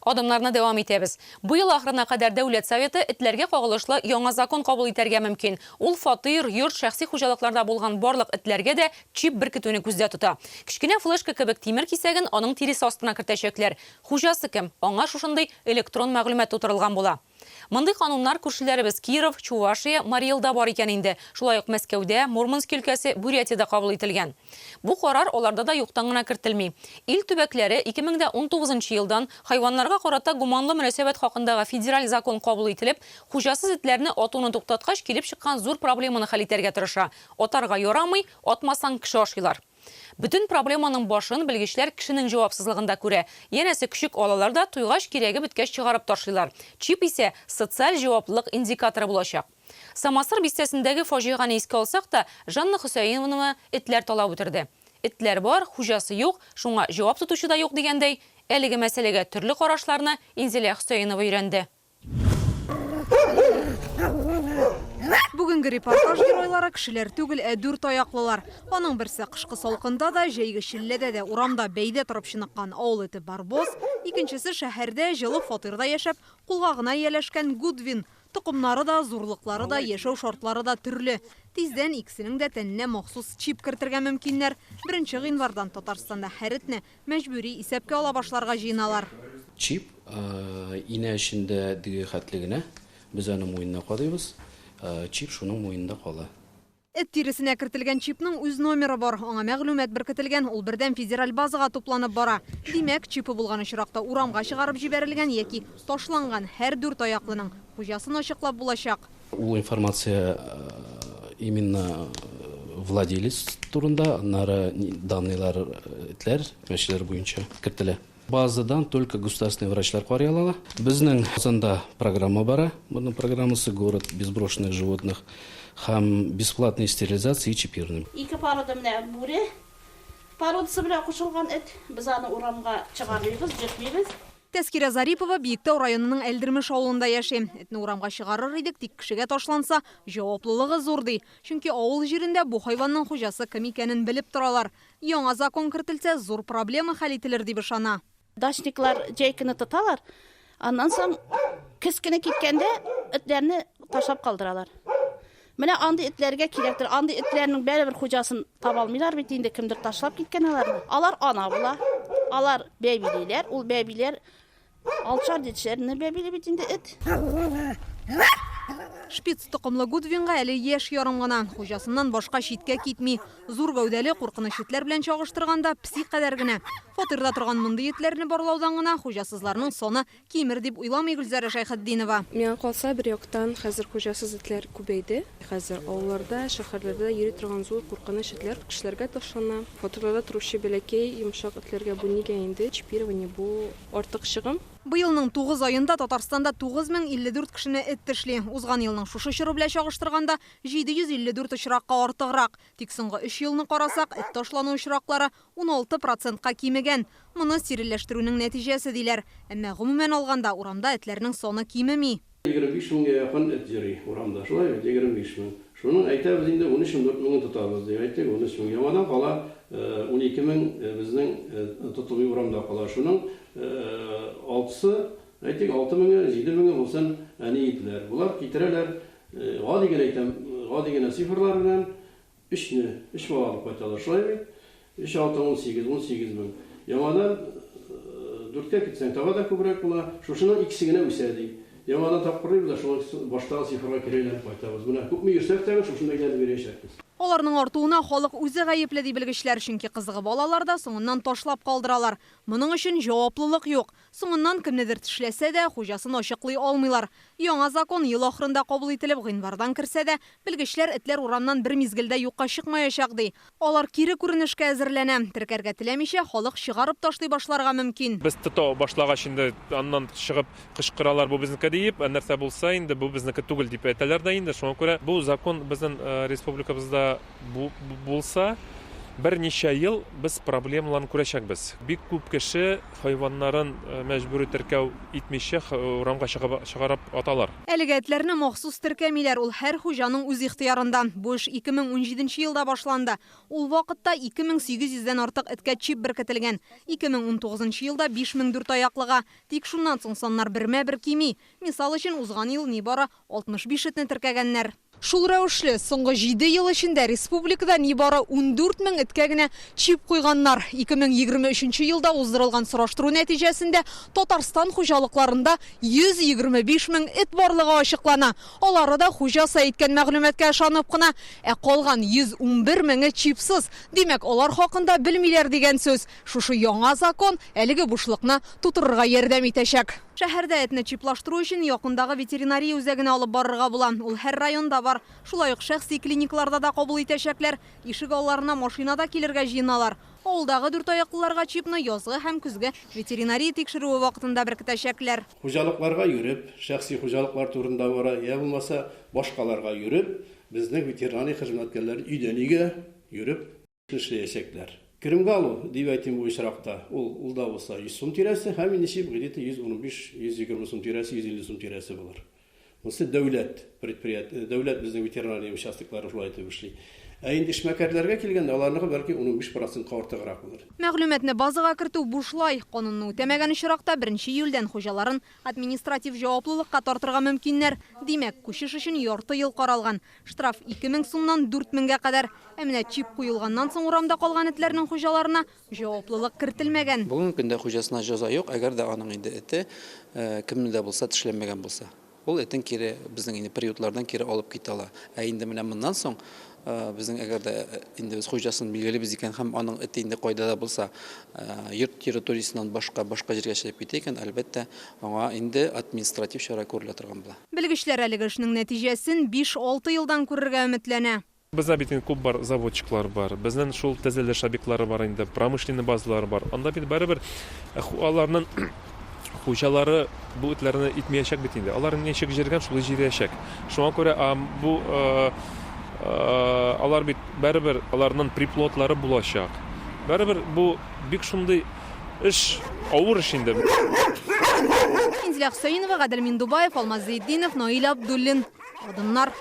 Адымнарны дәвам итәбез. Быел ахырына кадәр Дәүләт Советы этләргә кагылышлы яңа закон кабул итәргә мөмкин. Ул фатир, йорт, шәхси хуҗалыкларда булган барлык этләргә дә чип беркетүне күздә тота. Кечкенә флешка кебек тимер кисәген аның тиресе астына кертәчәкләр. Хуҗасы кем? Аңа шушындый электрон мәгълүмат тутырылган була. Мондый кануннар күршеләребез Киров, Чувашия, Марий Элда бар икән инде. Шулай ук Мәскәүдә, Мурмански өлкәсе, Бурятиядә кабул ителгән. Бу карар аларда да юктан гына кертелми. Ил төбәкләре 2019 нчы елдан хайваннарга карата гуманлы мөнәсәбәт хакындагы федераль закон кабул ителеп, хуҗасыз этләрне атуны туктаткач килеп чыккан зур проблеманы хәл итәргә тырыша. Атарга ярамый, атмасаң, кеше ашыйлар. Бөтен проблеманың башын белгечләр кешенең җавапсызлыгында күрә. Янәсе, көчек алалар да, туйгач, кирәге беткәч чыгарып ташлыйлар. Чип исә социаль җаваплылык индикаторы булачак. Самосыр бистәсендәге фаҗигане искә алсак та, Жанна Хөсәенованы этләр талап үтерде. Этләр бар, хуҗасы юк, шуңа җавап тотучы да юк дигәндәй, әлеге мәсьәләгә төрле карашларны Инзилә Хөсәенова өйрәнде. Бүгенге репортаж геройлары кешеләр түгел, ә дүрт аяклылар. Аның берсе кышкы салкында да, җәйге челләдә дә урамда бәйдә торып чыныккан авыл эте Барбос, икенчесе шәһәрдә җылы фатирда яшәп, кулга гына ияләшкән Гудвин. Токымнары да, зурлыклары да, яшәү шартлары да төрле. Тиздән икесенең дә тәненә махсус чип кертергә мөмкиннәр. Беренче гыйнвардан Татарстанда һәр этне мәҗбүри исәпкә ала башларга җыеналар. Чип инә эчендә дөге хәтле генә, без аны муенына кадыйбыз, чип шуның муенында кала. Эт тиресенә кертелгән чипның үз номеры бар, аңа мәгълүмат беркетелгән, ул бердәм федераль базага тупланып бара. Димәк, чипы булган очракта урамга чыгарып җибәрелгән яки ташланган һәр дүрт аяклының хуҗасын ачыклап булачак. Ул информация именно владелец турында, аннары данныйлар этләр, мәчеләр буенча кертелә. Базадан только государственный врачлар карый алала. Безнең Казанда программа бара. Моның программасы Город без брошенных животных һәм бесплатная стерилизация и чипирование. Ике порода менә бүре породасы белән кушылган эт. Без аны урамга чыгармыйбыз, йөртмибез. Тәскирә Зарипова Биектау районының Әлдермеш авылында яши. Этне урамга чыгарыр идек, тик кешегә ташланса, җаваплылыгы зур, ди. Чөнки авыл җирендә бу хайванның хуҗасы кем икәнен белеп торалар. Яңа закон кертелсә, зур проблема хәл ителер дип ышана. Дачниклар җәй көне тоталар, аннан соң көз көне киткәндә этләрне ташлап калдыралар. Менә андый этләргә кирәктер. Андый этләрнең бәребер хуҗасын таба алмыйлар бит инде, кемдер ташлап киткән аларны. Алар ана була, алар бәбилиләр, ул бәбиләр Алчар дитшәрне бәбили бит инде эт. Шпиц токымлы Гудвинга әле яшь ярым гына. Хуҗасыннан башка читкә китми. Зур гәүдәле, куркыныч этләр белән чагыштырганда, песи кадәр генә. Фатирда торган мондый этләрне барлаудан гына хуҗасызларның саны кимер дип уйламый Гөлзәрә Шәйхетдинова. Миңа калса, бер яктан, хәзер хуҗасыз этләр күбәйде. Хәзер авылларда, шәһәрләрдә йөри торган зур куркыныч этләр кешеләргә ташлана. Фатирларда торучы бәләкәй, йомшак этләргә бу нигә инде? Чипирование бу артык чыгым. Быелның тугыз аенда Татарстанда 9054 кешене эт тешли. Узган елның шушы чоры белән чагыштырганда, 754 очракка артыграк. Тик соңгы өч елны карасак, эт ташлану очраклары 16 процентка кимегән. Моны стерильләштерүнең нәтиҗәсе, диләр. Әмма гомумән алганда, урамда этләрнең саны кимеми. 25 меңгә якын эт йөри урамда, шулай бит? 25 мең. Шуның, әйтәбез инде, 13-14 меңен тотабыз, дип әйттек, 13 мең. Яңадан кала 12 мең безнең тотылмый урамда кала. Шуның алтысы, әйтик, алты меңе, җиде меңе булсын, әни этләр. Болар китерәләр, гади генә әйтәм, гади генә цифрлар белән, Өчне, өч бала алып кайталар, шулай бит? Өч, алты, 18, 18 мең. Яңадан дүрткә китсәң, тагы да күбрәк була. Шушының икесе генә үсә, ди. Яңадан тапкырлыйбыз да, шул баштагы цифрга кире әйләнеп кайтабыз. Менә күпме йөрсәк тә, шушында әйләнеп йөриячәкбез. Аларның артуына халык үзе гаепле, ди белгечләр, чөнки кызыгып алалар да, соңыннан ташлап калдыралар. Моның өчен җаваплылык юк. Соңыннан кемнедер тешләсә дә, хуҗасын ачыклый алмыйлар. Яңа закон ел ахырында кабул ителеп, гыйнвардан керсә дә, белгечләр этләр урамнан бер мизгелдә юкка чыкмаячак, ди. Алар кире күренешкә әзерләнә. Теркәргә теләмичә, халык чыгарып ташлый башларга мөмкин. Без тота башлагач инде, аннан чыгып кычкыралар, бу безнеке диеп, ә нәрсә булса инде, бу безнеке түгел дип әйтәләр дә инде. Шуңа күрә бу закон безнең республикабызда булса, Берничә ел без проблемаларны күрәчәкбез. Бик күп кеше хайваннарын мәҗбүри теркәү итмичә урамга чыгып чыгарып аталар. Әлегә этләрне махсус теркәмиләр, ул һәр хуҗаның үз ихтыярында. Бу эш 2017 нче елда башланды. Ул вакытта 2800 дән артык эткә чип беркетелгән. 2019 нчы елда 5000 дүртаяклыга. Тик шуннан соң саннар бермә-бер кими. Мисал өчен, узган ел нибары 65 этне теркәгәннәр. Шул рәвешле, соңгы җиде ел эчендә республикада нибары 14 мең эткә генә чип куйганнар. 2023 нче елда уздырылган сораштыру нәтиҗәсендә Татарстан хуҗалыкларында 125 мең эт барлыгы ачыклана. Алары да хуҗасы әйткән мәгълүматка ышанып кына. Ә калган 111 меңе чипсыз. Димәк, алар хакында белмиләр дигән сүз. Шушы яңа закон әлеге бушлыкны тутырырга ярдәм итәчәк. Шәһәрдә этне чиплаштыру өчен якындагы ветеринария үзәгенә алып барырга була. Ул һәр районда бар. Шулай ук шәхси клиникаларда да кабул итәчәкләр. Ишек алларына машинада килергә җыеналар. Авылдагы дүртаяклыларга чипны язгы һәм көзге ветеринария тикшерүе вакытында беркетәчәкләр. Хуҗалыкларга йөреп, шәхси хуҗалыклар турында бара, я булмаса башкаларга йөреп, безнең ветеринария хезмәткәрләре өйдән-өйгә йөреп Эшләячәкләр. Керемгә алу, дип әйтим бу очракта, ул, ул да булса 100 сум тирәсе һәм инде чип где-то 115, 120 сум тирәсе, 150 сум тирәсе булыр. Монысы дәүләт предприят, дәүләт безнең ветеринария участоклары шулай итеп эшли. Ә инде эшмәкәрләргә килгәндә, аларныкы бәлки 15 процентка артыграк булыр. Мәгълүматны базага кертү бушлай. Канунны үтәмәгән очракта, беренче июльдән хуҗаларын административ җаваплылыкка тартырга мөмкиннәр. Димәк, күчеш өчен ярты ел каралган. Штраф 2000 сумнан 4 меңгә кадәр. Ә менә чип куелганнан соң урамда калган этләрнең хуҗаларына җаваплылык кертелмәгән. Бүгенге көндә хуҗасына җәза юк, әгәр дә аның инде эте кемне дә булса тешләмәгән булса. Ул этен кире безнең инде приютлардан кире алып китә ала. Ә инде менә моннан соң безнең әгәр дә инде без хуҗасын билгелибез икән һәм аның эте инде кайда да булса йорт территориясеннән башка башка җиргә чыгып китә икән, әлбәттә, аңа инде административ чара күрелә торган була. Белгечләр әлеге эшнең нәтиҗәсен биш-алты елдан күрергә өметләнә. Бездә бит инде күп бар заводчиклар бар, безнең шул төзелеш объектлары бар инде, промышленный базалар бар. Анда бит барыбер аларның хуҗалары бу этләрне итмәячәк бит инде. Алар ничек җиргән, шулай җирәчәк. Шуңа күрә бу алар бит барыбер аларның приплодлары булачак. Барыбер бу бик шундый Эш авыр эш инде. Инзилә Хөсәенова, Гадел Миндубаев, Алмаз Зыятдинов, Наил Абдуллин. Адымнар.